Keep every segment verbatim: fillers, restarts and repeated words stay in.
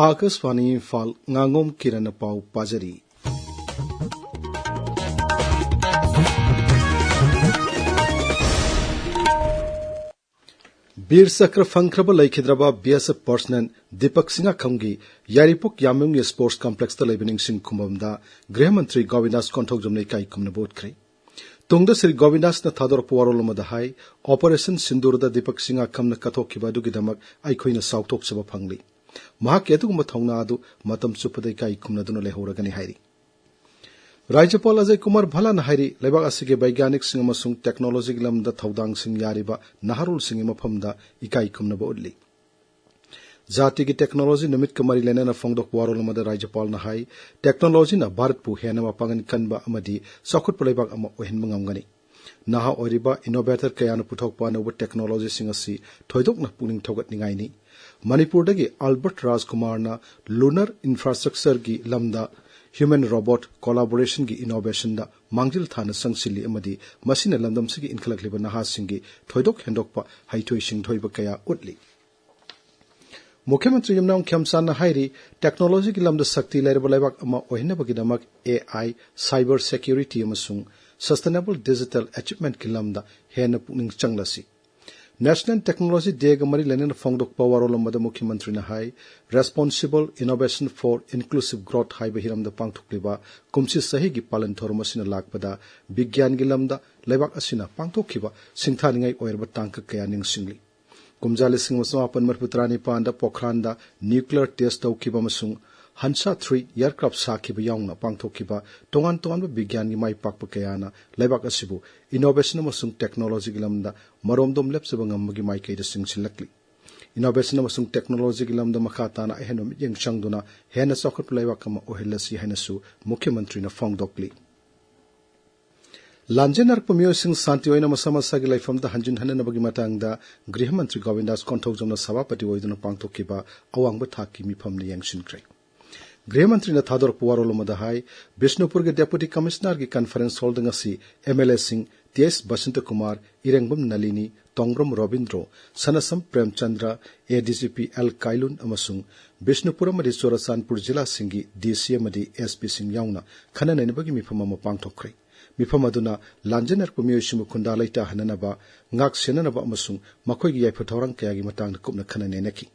ꯑꯥꯀꯥꯁꯕꯥꯅꯤ ꯏꯝꯐꯥꯜ, ꯉꯥꯉꯣꯝ ꯀꯤꯔꯟꯅ ꯄꯥꯎ ꯄꯥꯖꯔꯤ꯫ ꯕꯤꯔ ꯆꯀ꯭ꯔ ꯐꯪꯈ꯭ꯔꯕ ꯂꯩꯈꯤꯗ꯭ꯔꯕ ꯕꯤ ꯑꯦꯁ F personal Deepak ꯁꯤꯡꯉꯥꯈꯝꯒꯤ ꯌꯥꯏꯔꯤꯄꯣꯛ ꯌꯥꯝꯕꯨꯡꯒꯤ sports ꯀꯝꯄ꯭ꯂꯦꯛꯁꯇ ꯂꯩꯕ ꯅꯤꯡꯁꯤꯡ ꯈꯨꯕꯝꯗ ꯒ꯭ꯔꯤꯍ ꯃꯟꯇ꯭ꯔꯤ ꯒꯣꯕꯤꯟꯗꯥꯁ ꯀꯣꯟꯊꯧꯖꯝꯅ ꯏꯀꯥꯏ ꯈꯨꯝꯅꯕ ꯎꯠꯈ꯭ꯔꯦ꯫ ꯇꯨꯡꯗ ꯁ꯭ꯔꯤ ꯒꯣꯕꯤꯟꯗꯥꯁꯅ ꯊꯥꯗꯣꯔꯛꯄ ꯋꯥꯔꯣꯜ ꯑꯃꯗ ꯍꯥꯏ, "ꯑꯣꯄꯔꯦꯁꯟ ꯁꯤꯟꯗꯨꯔꯗ ꯗꯤꯄꯛ ꯁꯤꯡꯉꯥꯈꯝꯅ ꯀꯠꯊꯣꯛꯈꯤꯕ ꯑꯗꯨꯒꯤꯗꯃꯛ ꯑꯩꯈꯣꯏꯅ ꯆꯥꯎꯊꯣꯛꯆꯕ ꯐꯪꯂꯤ꯫ ꯃꯍꯥꯛꯀꯤ ꯑꯗꯨꯒꯨꯝꯕ ꯊꯧꯅꯥ ꯑꯗꯨ ꯃꯇꯝ ꯆꯨꯞꯄꯗ ꯏꯀꯥꯏ ꯈꯨꯝꯅꯗꯨꯅ ꯂꯩꯍꯧꯔꯒꯅꯤ" ꯍꯥꯏꯔꯤ꯫ ꯔꯥꯖ꯭ꯌꯄꯥꯜ ꯑꯖꯌ ꯀꯨꯃꯥꯔ ꯚꯜꯂꯥꯅ ꯍꯥꯏꯔꯤ, ꯂꯩꯕꯥꯛ ꯑꯁꯤꯒꯤ ꯕꯩꯒ꯭ꯌꯥꯅꯤꯛꯁꯤꯡ ꯑꯃꯁꯨꯡ ꯇꯦꯛꯅꯣꯂꯣꯖꯤꯒꯤ ꯂꯝꯗ ꯊꯧꯗꯥꯡꯁꯤꯡ ꯌꯥꯔꯤꯕ ꯅꯍꯥꯔꯣꯜꯁꯤꯡꯒꯤ ꯃꯐꯝꯗ ꯏꯀꯥꯏ ꯈꯨꯝꯅꯕ ꯎꯠꯂꯤ꯫ ꯖꯥꯇꯤꯒꯤ ꯇꯦꯛꯅꯣꯂꯣꯖꯤ ꯅꯨꯃꯤꯠꯀ ꯃꯔꯤ ꯂꯩꯅꯅ ꯐꯣꯡꯗꯣꯛꯄ ꯋꯥꯔꯣꯜ ꯑꯃꯗ ꯔꯥꯖ꯭ꯌꯄꯥꯜꯅ ꯍꯥꯏ, ꯇꯦꯛꯅꯣꯂꯣꯖꯤꯅ ꯚꯥꯔꯠꯄꯨ ꯍꯦꯟꯅ ꯃꯄꯥꯡꯒꯜ ꯀꯟꯕ ꯑꯃꯗꯤ ꯆꯥꯎꯈꯠꯄ ꯂꯩꯕꯥꯛ ꯑꯃ ꯑꯣꯏꯍꯟꯕ ꯉꯝꯒꯅꯤ꯫ ꯅꯍꯥ ꯑꯣꯏꯔꯤꯕ ꯏꯅꯣꯚꯦꯇꯔ ꯀꯌꯥꯅ ꯄꯨꯊꯣꯛꯄ ꯑꯅꯧꯕ ꯇꯦꯛꯅꯣꯂꯣꯖꯤꯁꯤꯡ ꯑꯁꯤ ꯊꯣꯏꯗꯣꯛꯅ ꯄꯨꯛꯅꯤꯡ ꯊꯧꯒꯠꯅꯤꯡꯉꯥꯏꯅꯤ꯫ ꯃꯅꯤꯄꯨꯔꯗꯒꯤ ꯑꯜꯕꯔꯠ ꯔꯥꯖꯀꯨꯃꯥꯔꯅ ꯂꯨꯅꯔ ꯏꯟꯐ꯭ꯔꯥꯁ꯭ꯇ꯭ꯔꯛꯆꯔꯒꯤ ꯂꯝꯗ ꯍ꯭ꯌꯨꯃꯦꯟ ꯔꯣꯕꯣꯠ ꯀꯣꯂꯥꯕꯣꯔꯦꯁꯟꯒꯤ ꯏꯅꯣꯚꯦꯁꯟꯗ ꯃꯥꯡꯖꯤꯜ ꯊꯥꯅ ꯆꯪꯁꯤꯜꯂꯤ ꯑꯃꯗꯤ ꯃꯁꯤꯅ ꯂꯝꯗꯝꯁꯤꯒꯤ ꯏꯟꯈꯠꯂꯛꯂꯤꯕ ꯅꯍꯥꯁꯤꯡꯒꯤ ꯊꯣꯏꯗꯣꯛ ꯍꯦꯟꯗꯣꯛꯄ ꯍꯩꯊꯣꯏ ꯁꯤꯡꯊꯣꯏꯕ ꯀꯌꯥ ꯎꯠꯂꯤ꯫ ꯃꯨꯈ꯭ꯌ ꯃꯟꯇ꯭ꯔꯤ ꯌꯨꯝꯅꯥꯝ ꯈꯦꯝꯆꯥꯟꯅ ꯍꯥꯏꯔꯤ, ꯇꯦꯛꯅꯣꯂꯣꯖꯤꯒꯤ ꯂꯝꯗ ꯁꯛꯇꯤ ꯂꯩꯔꯕ ꯂꯩꯕꯥꯛ ꯑꯃ ꯑꯣꯏꯍꯟꯅꯕꯒꯤꯗꯃꯛ ꯑꯦ ꯑꯥꯏ, ꯁꯥꯏꯕꯔ ꯁꯦꯀ꯭ꯌꯨꯔꯤꯇꯤ ꯑꯃꯁꯨꯡ ꯁꯁꯇꯦꯅꯦꯕꯜ ꯗꯤꯖꯤꯇꯦꯜ ꯑꯦꯆꯤꯞꯃꯦꯟꯠꯀꯤ ꯂꯝꯗ ꯍꯦꯟꯅ ꯄꯨꯛꯅꯤꯡ ꯆꯪꯂꯁꯤ꯫ ꯅꯦꯁꯅꯦꯜ ꯇꯦꯛꯅꯣꯂꯣꯖꯤ ꯗꯦꯒ ꯃꯔꯤ ꯂꯩꯅꯅ ꯐꯣꯡꯗꯣꯛꯄ ꯋꯥꯔꯣꯜ ꯑꯃꯗ ꯃꯨꯈ꯭ꯌ ꯃꯟꯇ꯭ꯔꯤꯅ ꯍꯥꯏ, "Responsible Innovation for Inclusive Growth" ꯍꯥꯏꯕ ꯍꯤꯔꯝꯗ ꯄꯥꯡꯊꯣꯛꯂꯤꯕ ꯀꯨꯝꯁꯤ ꯆꯍꯤꯒꯤ ꯄꯥꯂꯟ ꯊꯧꯔꯝ ꯑꯁꯤꯅ ꯂꯥꯛꯄꯗ ꯕꯤꯒ꯭ꯌꯥꯟꯒꯤ ꯂꯝꯗ ꯂꯩꯕꯥꯛ ꯑꯁꯤꯅ ꯄꯥꯡꯊꯣꯛꯈꯤꯕ ꯁꯤꯡꯊꯥꯅꯤꯡꯉꯥꯏ ꯑꯣꯏꯔꯕ ꯇꯥꯡꯀꯛ ꯀꯌꯥ ꯅꯤꯡꯁꯤꯡꯂꯤ꯫ ꯀꯨꯝꯖꯥ ꯂꯤꯁꯤꯡ ꯑꯃ ꯆꯃꯥꯄꯟ ꯃꯔꯤꯐꯨ ꯇꯔꯥꯅꯤꯄꯥꯟꯗ ꯄꯣꯈ꯭ꯔꯥꯟꯗ ꯅ꯭ꯌꯨꯀ꯭ꯂꯤꯌꯔ ꯇꯦꯁ ꯇꯧꯈꯤꯕ ꯑꯃꯁꯨꯡ ꯍꯟꯁꯥ ꯊ꯭ꯔꯤ ꯑꯦꯌꯔꯀ꯭ꯔꯥꯐ ꯁꯥꯈꯤꯕ ꯌꯥꯎꯅ ꯄꯥꯡꯊꯣꯛꯈꯤꯕ ꯇꯣꯉꯥꯟ ꯇꯣꯉꯥꯟꯕ ꯕꯤꯒ꯭ꯌꯥꯟꯒꯤ ꯃꯥꯏ ꯄꯥꯛꯄ ꯀꯌꯥꯅ ꯂꯩꯕꯥꯛ ꯑꯁꯤꯕꯨ ꯏꯅꯣꯚꯦꯁꯟ ꯑꯃꯁꯨꯡ ꯇꯦꯛꯅꯣꯂꯣꯖꯤꯒꯤ ꯂꯝꯗ ꯃꯔꯣꯝꯗꯣꯝ ꯂꯦꯞꯆꯕ ꯉꯝꯕꯒꯤ ꯃꯥꯏꯀꯩꯗ ꯆꯪꯁꯤꯜꯂꯛꯂꯤ꯫ ꯏꯅꯣꯚꯦꯁꯟ ꯑꯃꯁꯨꯡ ꯇꯦꯛꯅꯣꯂꯣꯖꯤꯒꯤ ꯂꯝꯗ ꯃꯈꯥ ꯇꯥꯅ ꯑꯍꯦꯟꯕ ꯃꯤꯠꯌꯦꯡ ꯆꯪꯗꯨꯅ ꯍꯦꯟꯅ ꯆꯥꯎꯈꯠꯄ ꯂꯩꯕꯥꯛ ꯑꯃ ꯑꯣꯏꯍꯜꯂꯁꯤ ꯍꯥꯏꯅꯁꯨ ꯃꯨꯈ꯭ꯌ ꯃꯟꯇ꯭ꯔꯤꯅ ꯐꯣꯡꯗꯣꯛꯂꯤ꯫ ꯂꯥꯟꯖꯦꯟꯅꯔꯛꯄ ꯃꯤꯑꯣꯏꯁꯤꯡ ꯁꯥꯟꯇꯤ ꯑꯣꯏꯅ ꯃꯁꯥ ꯃꯁꯥꯒꯤ ꯂꯩꯐꯝꯗ ꯍꯟꯖꯤꯟ ꯍꯟꯅꯅꯕꯒꯤ ꯃꯇꯥꯡꯗ ꯒ꯭ꯔꯤꯍ ꯃꯟꯇ꯭ꯔꯤ ꯒꯣꯕꯤꯟꯗꯥꯁ ꯀꯣꯟꯊꯧꯖꯝꯅ ꯁꯚꯥꯄꯇꯤ ꯑꯣꯏꯗꯨꯅ ꯄꯥꯡꯊꯣꯛꯈꯤꯕ ꯑꯋꯥꯡꯕ ꯊꯥꯛꯀꯤ ꯃꯤꯐꯝꯅ ꯌꯦꯡꯁꯤꯟꯈ꯭ꯔꯦ꯫ ꯒ꯭ꯔꯤꯍ ꯃꯟꯇ꯭ꯔꯤꯅ ꯊꯥꯗꯣꯔꯛꯄ ꯋꯥꯔꯣꯜ ꯑꯃꯗ ꯍꯥꯏ, ꯕꯤꯁꯅꯨꯄꯨꯔꯒꯤ ꯗꯦꯄꯨꯇꯤ ꯀꯃꯤꯁꯅꯔꯒꯤ ꯀꯟꯐꯔꯦꯟꯁ ꯍꯣꯜꯗ ꯉꯁꯤ ꯑꯦꯝ ꯑꯦꯜ ꯑꯦꯁꯤꯡ ꯇꯤ ꯑꯦꯁ ꯕꯁꯟꯇ ꯀꯨꯃꯥꯔ, ꯏꯔꯦꯡꯕꯝ ꯅꯂꯤꯅꯤ, ꯇꯣꯡꯕ꯭ꯔꯝ ꯔꯣꯕꯤꯟꯗ꯭ꯔꯣ, ꯁꯅꯥꯁꯝ ꯄ꯭ꯔꯦꯝꯆꯟꯗ꯭ꯔ, ꯑꯦ ꯗꯤ ꯖꯤ ꯄꯤ ꯑꯦꯜ ꯀꯥꯏꯂꯨꯟ ꯑꯃꯁꯨꯡ ꯕꯤꯁꯅꯨꯄꯨꯔ ꯑꯃꯗꯤ ꯆꯨꯔꯆꯥꯟꯄꯨꯔ ꯖꯤꯂꯥꯁꯤꯡꯒꯤ ꯗꯤ ꯁꯤ ꯑꯃꯗꯤ ꯑꯦꯁ ꯄꯤꯁꯤꯡ ꯌꯥꯎꯅ ꯈꯟꯅ ꯅꯩꯅꯕꯒꯤ ꯃꯤꯐꯝ ꯑꯃ ꯄꯥꯡꯊꯣꯛꯈ꯭ꯔꯦ꯫ ꯃꯤꯐꯝ ꯑꯗꯨꯅ ꯂꯥꯟꯖꯦꯟꯅꯔꯛꯄ ꯃꯤꯑꯣꯏꯁꯤꯡꯕꯨ ꯈꯨꯟꯗꯥ ꯂꯩꯇꯥꯍꯟꯅꯅꯕ, ꯉꯥꯛ ꯁꯦꯟꯅꯅꯕ ꯑꯃꯁꯨꯡ ꯃꯈꯣꯏꯒꯤ ꯌꯥꯏꯐ ꯊꯧꯔꯥꯡ ꯀꯌꯥꯒꯤ ꯃꯇꯥꯡꯗ ꯀꯨꯞꯅ ꯈꯟꯅ ꯅꯩꯅꯈꯤ꯫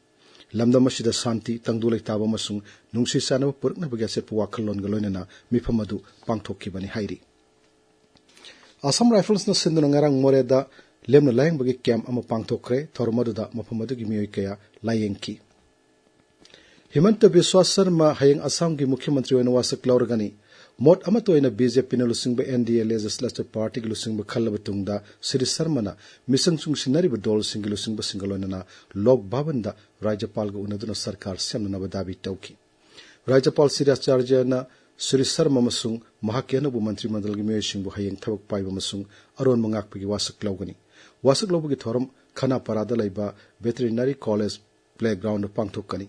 ꯂꯝꯗꯝ ꯑꯁꯤꯗ ꯁꯥꯟꯇꯤ, ꯇꯪꯗꯨ ꯂꯩꯇꯥꯕ ꯑꯃꯁꯨꯡ ꯅꯨꯡꯁꯤ ꯆꯥꯟꯅꯕ ꯄꯨꯔꯛꯅꯕꯒꯤ ꯑꯆꯦꯠꯄ ꯋꯥꯈꯜꯂꯣꯟꯒ ꯂꯣꯏꯅꯅ ꯃꯤꯐꯝ ꯑꯗꯨ ꯄꯥꯡꯊꯣꯛꯈꯤꯕꯅꯤ ꯍꯥꯏꯔꯤ꯫ ꯑꯁꯥꯝ ꯔꯥꯏꯐꯜꯁꯅ ꯁꯤꯟꯗꯨꯅ ꯉꯔꯥꯡ ꯃꯣꯔꯦꯗ ꯂꯦꯝꯅ ꯂꯥꯌꯦꯡꯕꯒꯤ ꯀꯦꯝꯞ ꯑꯃ ꯄꯥꯡꯊꯣꯛꯈ꯭ꯔꯦ꯫ ꯊꯧꯔꯝ ꯑꯗꯨꯗ ꯃꯐꯝ ꯑꯗꯨꯒꯤ ꯃꯤꯑꯣꯏ ꯀꯌꯥ ꯂꯥꯌꯦꯡꯈꯤ꯫ ꯍꯤꯃꯟꯇ ꯕꯤꯁ꯭ꯋꯥ ꯁꯔꯃ ꯍꯌꯦꯡ ꯑꯁꯥꯝꯒꯤ ꯃꯨꯈ꯭ꯌ ꯃꯟꯇ꯭ꯔꯤ ꯑꯣꯏꯅ ꯋꯥꯁꯛ ꯂꯧꯔꯒꯅꯤ꯫ ꯃꯣꯠ ꯑꯃꯠꯇ ꯑꯣꯏꯅ ꯕꯤ ꯖꯦ ꯄꯤꯅ ꯂꯨꯆꯤꯡꯕ ꯑꯦꯟ ꯗꯤ ꯑꯦ ꯂꯦꯖꯤꯁꯂꯦꯆꯔ ꯄꯥꯔꯇꯤꯒꯤ ꯂꯨꯆꯤꯡꯕ ꯈꯜꯂꯕ ꯇꯨꯡꯗ ꯁ꯭ꯔꯤ ꯁꯔꯃꯅ ꯃꯤꯆꯪ ꯆꯨꯡꯁꯤꯟꯅꯔꯤꯕ ꯗꯣꯜꯁꯤꯡꯒꯤ ꯂꯨꯆꯤꯡꯕꯁꯤꯡꯒ ꯂꯣꯏꯅꯅ ꯂꯣꯛ ꯚꯕꯟꯗ ꯔꯥꯖ꯭ꯌꯄꯥꯜꯒ ꯎꯅꯗꯨꯅ ꯁꯔꯀꯥꯔ ꯁꯦꯝꯅꯅꯕ ꯗꯥꯕꯤ ꯇꯧꯈꯤ꯫ ꯔꯥꯖ꯭ꯌꯄꯥꯜ ꯁ꯭ꯔꯤ ꯑꯆꯥꯔꯌꯅ ꯁ꯭ꯔꯤ ꯁꯔꯃ ꯑꯃꯁꯨꯡ ꯃꯍꯥꯛꯀꯤ ꯑꯅꯧꯕ ꯃꯟꯇ꯭ꯔꯤ ꯃꯟꯗꯜꯒꯤ ꯃꯤꯑꯣꯏꯁꯤꯡꯕꯨ ꯍꯌꯦꯡ ꯊꯕꯛ ꯄꯥꯏꯕ ꯑꯃꯁꯨꯡ ꯑꯔꯣꯟꯕ ꯉꯥꯛꯄꯒꯤ ꯋꯥꯁꯛ ꯂꯧꯒꯅꯤ꯫ ꯋꯥꯁꯛ ꯂꯧꯕꯒꯤ ꯊꯧꯔꯝ ꯈꯅꯥꯄꯥꯔꯥꯗ ꯂꯩꯕ ꯚꯦꯇꯦꯔꯤꯅꯔꯤ ꯀꯣꯂꯦꯖ ꯄ꯭ꯂꯦꯒ꯭ꯔꯥꯎꯟꯗ ꯄꯥꯡꯊꯣꯛꯀꯅꯤ꯫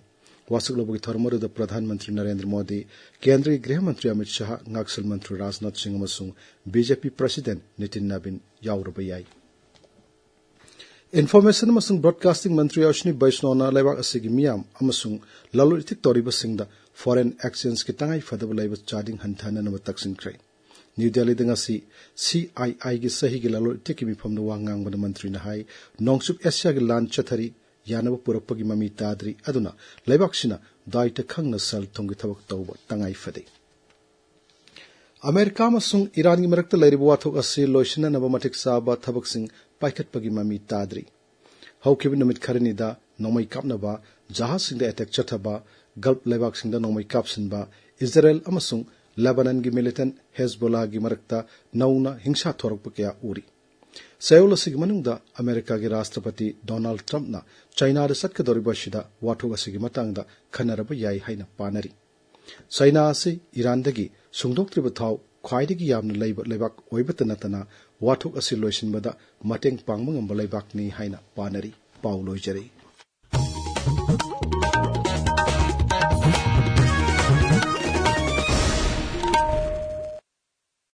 ꯋꯥꯁꯛ ꯂꯧꯕꯒꯤ ꯊꯧꯔꯝ ꯑꯗꯨꯗ ꯄ꯭ꯔꯙꯥꯟ ꯃꯟꯇ꯭ꯔꯤ ꯅꯔꯦꯟꯗ꯭ꯔ ꯃꯣꯗꯤ, ꯀꯦꯟꯗ꯭ꯔꯒꯤ ꯒ꯭ꯔꯤꯍ ꯃꯟꯇ꯭ꯔꯤ ꯑꯃꯤꯠ ꯁꯥꯍ, ꯉꯥꯛꯁꯦꯜ ꯃꯟꯇ꯭ꯔꯤ ꯔꯥꯖꯅꯥꯊ ꯁꯤꯡ ꯑꯃꯁꯨꯡ ꯕꯤ ꯖꯦ ꯄꯤ ꯄ꯭ꯔꯁꯤꯗꯦꯟꯠ ꯅꯤꯇꯤꯟ ꯅꯕꯤꯟ ꯌꯥꯎꯔꯕ ꯌꯥꯏ꯫ ꯏꯟꯐꯣꯔꯃꯦꯁꯟ ꯑꯃꯁꯨꯡ ꯕ꯭ꯔꯣꯗꯀꯥꯁꯇꯤꯡ ꯃꯟꯇ꯭ꯔꯤ ꯑꯁ꯭ꯋꯤꯅꯤ ꯕꯩꯁꯅꯣꯅ ꯂꯩꯕꯥꯛ ꯑꯁꯤꯒꯤ ꯃꯤꯌꯥꯝ ꯑꯃꯁꯨꯡ ꯂꯂꯣꯟ ꯏꯇꯤꯛ ꯇꯧꯔꯤꯕꯁꯤꯡꯗ ꯐꯣꯔꯦꯟ ꯑꯦꯛꯁꯆꯦꯟꯖꯀꯤ ꯇꯉꯥꯏ ꯐꯗꯕ ꯂꯩꯕ ꯆꯥꯗꯤꯡ ꯍꯟꯊꯍꯟꯅꯅꯕ ꯇꯛꯁꯤꯟꯈ꯭ꯔꯦ꯫ ꯅ꯭ꯌꯨ ꯗꯦꯜꯂꯤꯗ ꯉꯁꯤ ꯁꯤ ꯑꯥꯏ ꯑꯥꯏꯒꯤ ꯆꯍꯤꯒꯤ ꯂꯂꯣꯟ ꯏꯇꯤꯛꯀꯤ ꯃꯤꯐꯝꯗ ꯋꯥ ꯉꯥꯡꯕꯗ ꯃꯟꯇ꯭ꯔꯤꯅ ꯍꯥꯏ, ꯅꯣꯡꯆꯨꯞ ꯑꯦꯁꯤꯌꯥꯒꯤ ꯂꯥꯟ ꯆꯠꯊꯔꯤ, ꯌꯥꯅꯕ ꯄꯨꯔꯛꯄꯒꯤ ꯃꯃꯤ ꯇꯥꯗ꯭ꯔꯤ, ꯑꯗꯨꯅ ꯂꯩꯕꯥꯛꯁꯤꯅ ꯗꯥꯏꯇ ꯈꯪꯅ ꯁꯦꯜ ꯊꯨꯝꯒꯤ ꯊꯕꯛ ꯇꯧꯕ ꯇꯉꯥꯏ ꯐꯗꯦ꯫ ꯑꯃꯦꯔꯤꯀꯥ ꯑꯃꯁꯨꯡ ꯏꯔꯥꯟꯒꯤ ꯃꯔꯛꯇ ꯂꯩꯔꯤꯕ ꯋꯥꯊꯣꯛ ꯑꯁꯤ ꯂꯣꯏꯁꯤꯟꯅꯅꯕ ꯃꯇꯤꯛ ꯆꯥꯕ ꯊꯕꯛꯁꯤꯡ ꯄꯥꯏꯈꯠꯄꯒꯤ ꯃꯃꯤ ꯇꯥꯗ꯭ꯔꯤ꯫ ꯍꯧꯈꯤꯕ ꯅꯨꯃꯤꯠ ꯈꯔꯅꯤꯗ ꯅꯣꯡꯃꯩ ꯀꯥꯞꯅꯕ ꯖꯍꯥꯖꯁꯤꯡꯗ ꯑꯦꯇꯦꯛ ꯆꯠꯊꯕ, ꯒꯜꯐ ꯂꯩꯕꯥꯛꯁꯤꯡꯗ ꯅꯣꯡꯃꯩ ꯀꯥꯞꯁꯤꯟꯕ, ꯏꯖꯔꯦꯜ ꯑꯃꯁꯨꯡ ꯂꯦꯕꯥꯅꯟꯒꯤ ꯃꯤꯂꯤꯇꯦꯟꯠ ꯍꯦꯖꯕꯣꯂꯥꯒꯤ ꯃꯔꯛꯇ ꯅꯧꯅ ꯍꯤꯡꯁꯥ ꯊꯣꯔꯛꯄ ꯀꯌꯥ ꯎꯔꯤ꯫ ꯆꯌꯣꯜ ꯑꯁꯤꯒꯤ ꯃꯅꯨꯡꯗ ꯑꯃꯦꯔꯤꯀꯥꯒꯤ ꯔꯥꯁꯇ꯭ꯔꯄꯇꯤ ꯗꯣꯅꯥꯜꯗ ꯇ꯭ꯔꯝꯞꯅ ꯆꯥꯏꯅꯥꯗ ꯆꯠꯀꯗꯧꯔꯤꯕ ꯑꯁꯤꯗ ꯋꯥꯊꯣꯛ ꯑꯁꯤꯒꯤ ꯃꯇꯥꯡꯗ ꯈꯟꯅꯔꯕ ꯌꯥꯏ ꯍꯥꯏꯅ ꯄꯥꯅꯔꯤ꯫ ꯆꯥꯏꯅꯥ ꯑꯁꯤ ꯏꯔꯥꯟꯗꯒꯤ ꯁꯨꯡꯗꯣꯛꯇ꯭ꯔꯤꯕ ꯊꯥꯎ ꯈ꯭ꯋꯥꯏꯗꯒꯤ ꯌꯥꯝꯅ ꯂꯩꯕ ꯂꯩꯕꯥꯛ ꯑꯣꯏꯕꯇ ꯅꯠꯇꯅ, ꯋꯥꯊꯣꯛ ꯑꯁꯤ ꯂꯣꯏꯁꯤꯟꯕꯗ ꯃꯇꯦꯡ ꯄꯥꯡꯕ ꯉꯝꯕ ꯂꯩꯕꯥꯛꯅꯤ ꯍꯥꯏꯅ ꯄꯥꯅꯔꯤ꯫ ꯄꯥꯎ ꯂꯣꯏꯖꯔꯦ꯫